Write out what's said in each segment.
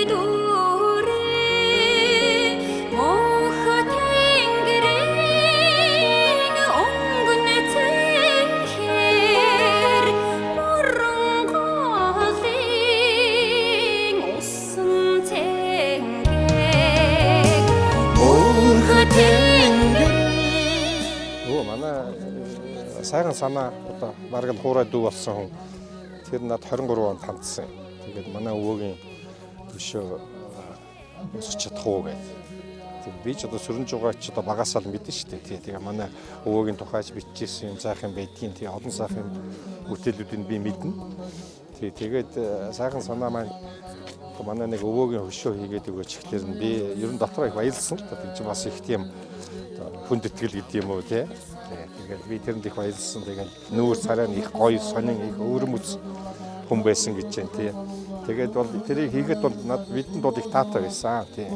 дүүрэн мөнх тэнгэрийн өнгөн цэнхэр мөрөн голын усан цэнгэг мөнх тэнгэрийн. Өө манай сайхан санаа одоо бараг л хуурай дүү болсон хүн. Тэр над 23 онд хандсан. Тэгээд манай өвөөгийн өшөө өсөж чадах уу гэдэг. Тэг би ч одоо сүрэн жугаач одоо багасаа л мэдэн шүү дээ. Тэгээ манай өвөөгийн тухайч бичижсэн юм сайхан байдгийн. Тэгээ олон сайхан бүтээлүүдийг би мэднэ. Тэг тэгээд сайхан санаа маань манай нэг өвөөгийн хөшөө хийгээд өгөөч гэхлээр нь би ер нь дотроо их баярлсан л та. Тэр чинь бас их тийм хүндэтгэл гэдэг юм уу те. Тэгээд би тэрэнд их баярлсан. Тэгээд нүүр царай нь их гоё сонин их өвөрмөц хүн байсан гэж байна тий. Тэгээд бол тэрийг хийхэд бол над бидэнд бол их таатай байсан тий.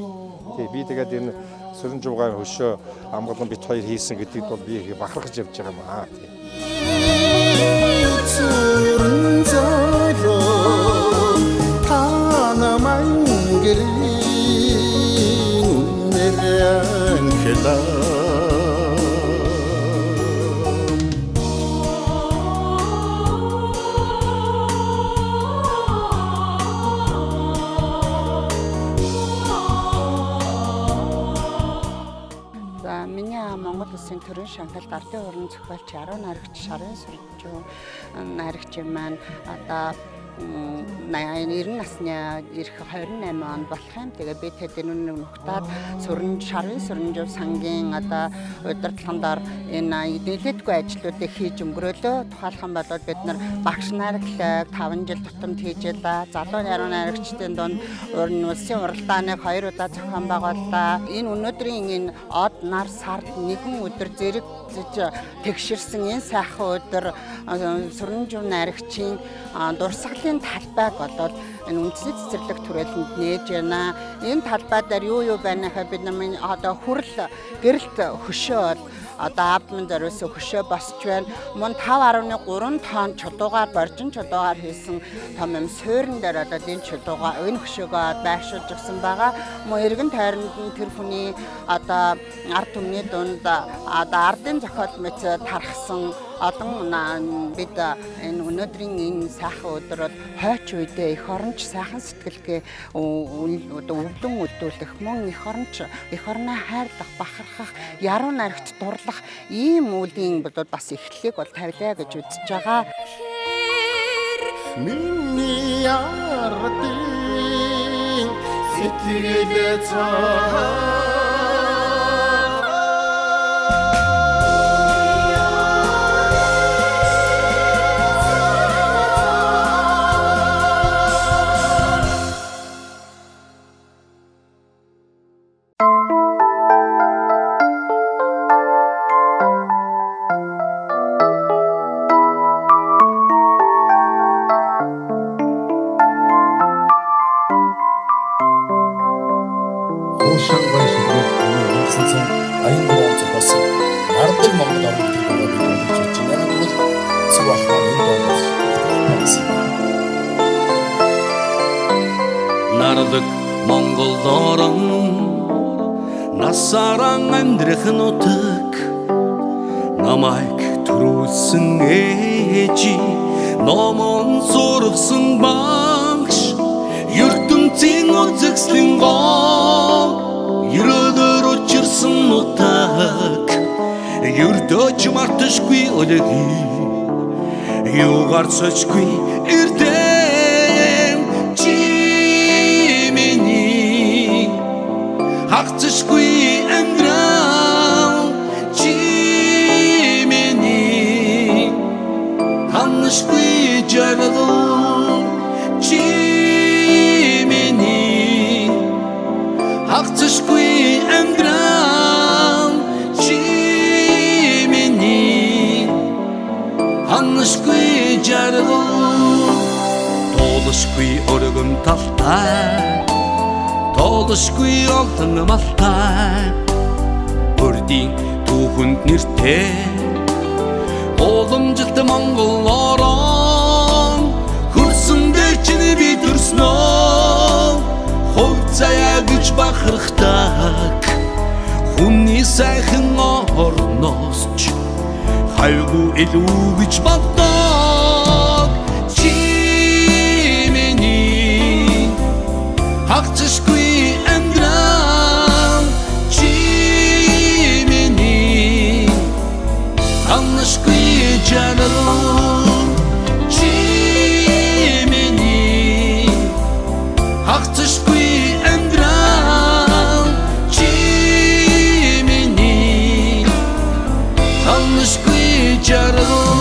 Тий би тэгээд энэ сүрэн жуугаан хөшөө амгалан бит хоёр хийсэн гэдэгт бол би их бахархаж явж байгаа юм аа тий. Зүрэн золоо та намайг гэрийн үнээр анхлаа. За миний Монгол Улсын төрийн шанхалд ардын уран зохиолч 10 нарагч шарын суржуу нарагч маань одоо 90 насны ирэх 28 онд болох юм. Тэгээ би тэд энэ нухтаад сүрэн шарын сүрэнжив сангийн одоо удирдлагын дор энэ нэлээдгүй ажлуудыг хийж өнгөрөөлөө. Тухайлах юм бол бид нар багш нараглаг 5 жил тутамд хийж ялаа. Залуу яруу найрагчдын дунд уран улсын уралдааныг 2 удаа зохион байгууллаа. Энэ өнөөдрийн энэ од нар сард нэгэн өдөр зэрэг тэгшэрсэн энэ сайхан өдөр сүрэнжив найрагчийн дурсгалын талбайг болоод энэ үндэсний цэцэрлэг түрээлэнд нээж байна. Энэ талбай дээр юу юу байна гэхээр бид нар одоо хүрэл гэрэлт хөшөө бол одоо аавмын зориулсан хөшөө босч байна. Мөн 5.3 тонн чулуугаар боржин чулуугаар хийсэн том юм суурин дээр одоо энэ чулуугаа энэ хөшөөгөө байршуулж өгсөн байгаа. Мөн эргэн тойронд нь тэр хүний одоо ард түмний дунд одоо ардын зохиол мэт тархсан олон бид энэ өнөөдрийн энэ сайхан өдөр бол хойч үедээ эх оронч сайхан сэтгэлгээ одоо өвлөн үлдүүлэх мөн эх оронч эх орноо хайрлах, бахархах, яруу найрагт дурлах ийм үлийн бас эхлэлийг бол тавилаа гэж үзэж байгаа. Миний ардын сэтгэл цаа. Хуушангай шүлгээр 1983 он зохиосон Нарлаг Монгол орн гэдэг дуугаа би дуулж байж байна. Яг гэвэл Сүв ах маань энэ дууг байсан. Нарлаг Монгол орон насааран амьдрах нутаг намайг төрүүлсэн ээжи номон сургасан багш ертөнцийн үзэсгэлэн гол ерөөлөөр учирсан нутаг ердөөч марташгүй өлөгийг юугаар цочгүй эрдэм чи миний хагцшгүй амьдрал чи миний ханшгүй жаргал чи миний хагцшгүй амьдрал чи миний ханшгүй жаргал тоолшгүй өргөн талтай тоолшгүй олон малтай өрдийн түүхэнд нэртэй уламжилт Монгол орон хөрсөн дээр чинь би төрснөө гэж бахархдаг. Хүний сайхан орноос ч хавьгүй илүү гэж боддог. Чи миний хагцшгүй амьдрал, чи миний ханашгүй жаргал, чи миний хагцшгүй амьдрал, чи миний ханашгүй жаргал.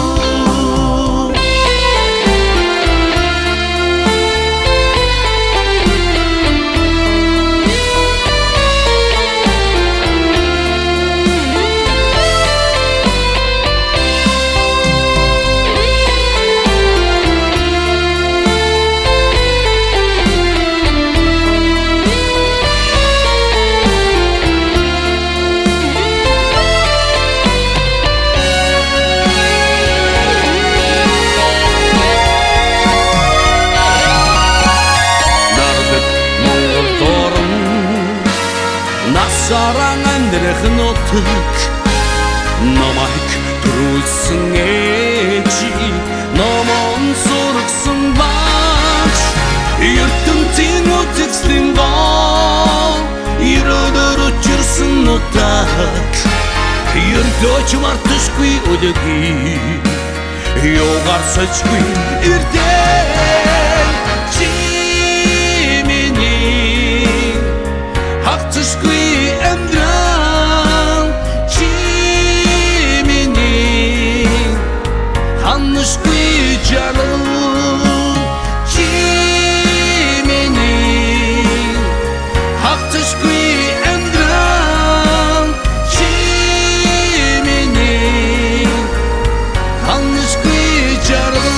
Нардаг Монгол дорн насаран амьдрах нутаг, намайг төрүүлсэн ээжи, номон сургасан багш, ертөнцийн үзэсгэлэн гол ерөөлөөр учирсан нутаг, ердөөч марташгүй үлгий юугаар сочгүй эрдээ. Чи миний хагцшгүй амьдрал, чи миний ханашгүй жаргал, чи миний хагцшгүй амьдрал, чи миний ханашгүй жаргал.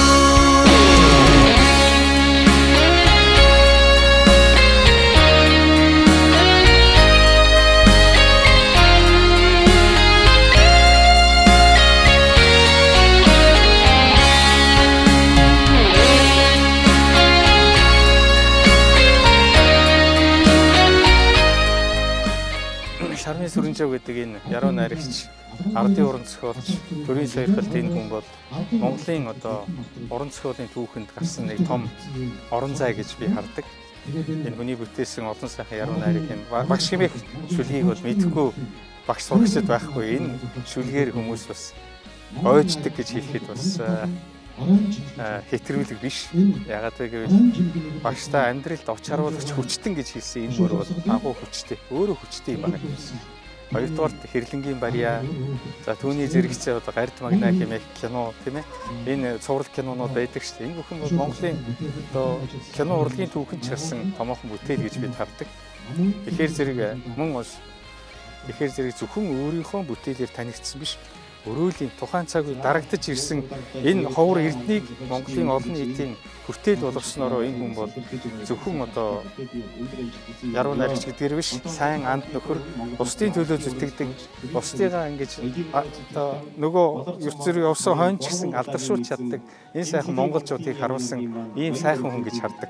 Шармын Сүрэнжав гэдэг энэ яруу найрагч, ардын уран зохиолч, төрийн саярхалт энэ хүн бол Монголын одоо уран зохиолын түүхэнд гарсан нэг том орон зай гэж би хардаг. Энэ хүний бүтээсэн олон сайхан яруу найраг энэ багш хэмээх шүлгийг бол мэдэхгүй багш сурагчид байхгүй. Энэ шүлгээр хүмүүс бас ойждаг гэж хэлэхэд бас хэтрүүлэг биш. Ягаад гэвэл багштай амьдралд оч харуулагч хүчтэн гэж хэлсэн энэ мөр бол агуу хүчтэй, өөрөө хүчтэй юм байна. Хоёрдугаарт хэрлэнгийн барьяа, за түүний зэрэгцээ одоо гард магна хэмээх кино тийм ээ. Энэ цуврал кинонууд байдаг шүү дээ. Энэ бүхэн бол Монголын одоо кино урлагийн түүхэнд чарсан томоохон бүтээл гэж бид хардаг. Тэгэхээр зэрэг мөн бас тэгэхээр зэрэг зөвхөн өөрийнхөө бүтээлээр танигдсан биш. Өрөөлийн тухайн цаг үе дарагдаж ирсэн энэ ховор эрднийг Монголын олон нийтийн хүртээл болгоснороо энэ хүн бол зөвхөн одоо яруу найрагч гэдгээр биш, сайн анд нөхөр, бусдын төлөө зүтгэдэг, бусдыгаа ингэж одоо нөгөө ертөнц рүү явсан хойно ч гэсэн алдаршуулж чаддаг энэ сайхан монголчуудыг харуулсан ийм сайхан хүн гэж хардаг.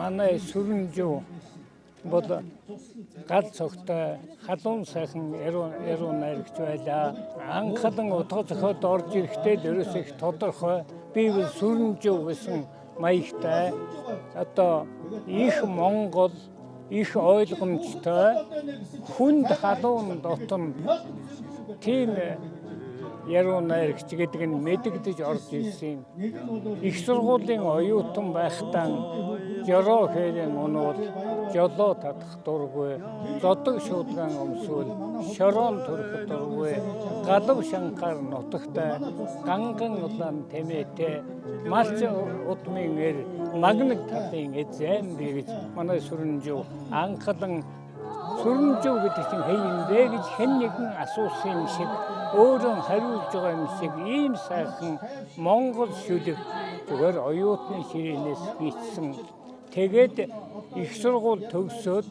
Манай Сүрэнжив бол гал цогтой халуун сайхан яруу найрагч байлаа. Анхлан утга зохиолд орж ирэхдээ л ерөөсөө их тодорхой. Би бол Сүрэнжив гэсэн маягтай одоо их Монгол, их ойлгомжтой, хүнд халуун дотн тийм яруу найрагч гэдэг нь мэдэгдэж орж ирсэн юм. Их сургуулийн оюутан байхдаа жороо хээрэн унуул, жолоо татах дургүй, зодог шуудгаан өмсвөл, шороон төрөх дургүй, галав шанхаар нутагтай, ганган улаан тэмээтэй, малч удмын эр, магнаг талын эзэн би гэж манай Сүрэнжив анхлан Сүрэнжив гэдэг чинь хэн юм бэ гэж хэн нэгэн асуусан юм шиг өөрөө хариулж байгаа юм шиг ийм сайхан монгол шүлэг зүгээр оюутны ширээнээс бичсэн. Тэгээд их сургууль төгсөөд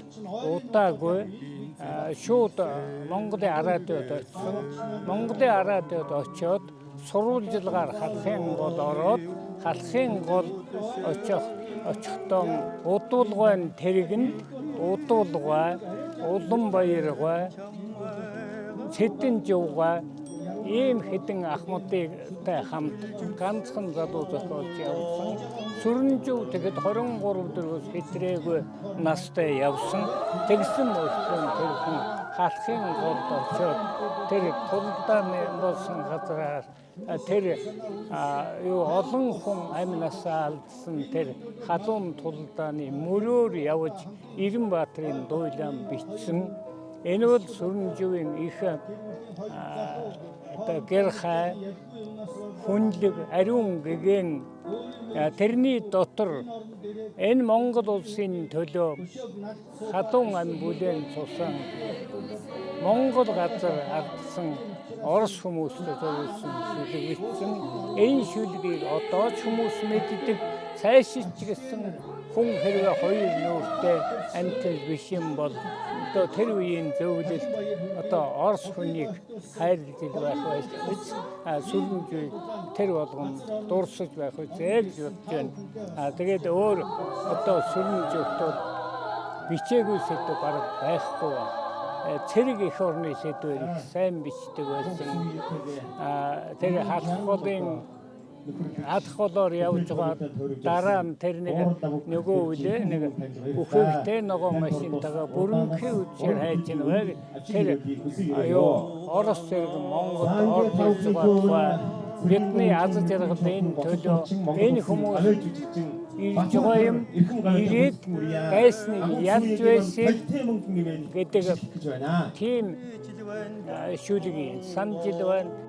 удаагүй шууд Монголын радиод очсон. Монголын радиод очиод сурвалжилгаар Халахын гол ороод Халахын гол очихдоо Удуулгайн тэргэнд Удуулгай, Уланбаяргай, Цэдэн жувгай ийм хэдэн ахмадтай хамт ганцхан залуу зохиолж явсан. Сүрэнжив тэгэхэд 23 дөрвөөс хэтрээгүй настай явсан. Тэгсэн мөртлөө тэр хүн Халахын голд очиод тэр тулдааны болсон газраар тэр юу олон хүн амь насаа алдсан тэр халуун тулдааны мөрөөр явж Эренбаатарын дуйлаан бичсэн. Энэ бол Сүрэнживийн их одоо гэрхай, хүнлэг, ариун гэгээн тэрний дотор энэ Монгол улсын төлөө халуун ам бүлээн цусан Монгол газар алдсан Орос хүмүүстэй зориулсан шүлэг бичсэн. Энэ шүлгийг одоо ч хүмүүс мэддэг. Цаашид ч гэсэн хүн хэрвээ хоёр нүүртэй амьтан биш юм бол одоо тэр үеийн зөвлөлт одоо Орос хүнийг хайрлаж байх байж Сүрэнживийг тэр болгон дурсаж байх үзээ гэж бодож байна. Тэгээд өөр одоо Сүрэнживт бол бичээгүй сэдэв бараг байхгүй байна. Цэрэг эх орны сэдвээр их сайн бичдэг байсан. Тэр Халах голын Алах голоор явж байгаа дараа нь тэр нэг нөгөө үлээ нэг үхэгтэй ногоо машинтайгаа бүрэнхий үдшээр хайж байна. Тэр юу Орос зэрэг Монголд орж ирж байгаа тухай бидний аз жаргалын төлөө энэ хүмүүс ирж байгаа юм, ирээд дайсныг ялж байсан гэдэг тийм шүлэг санал жил байна.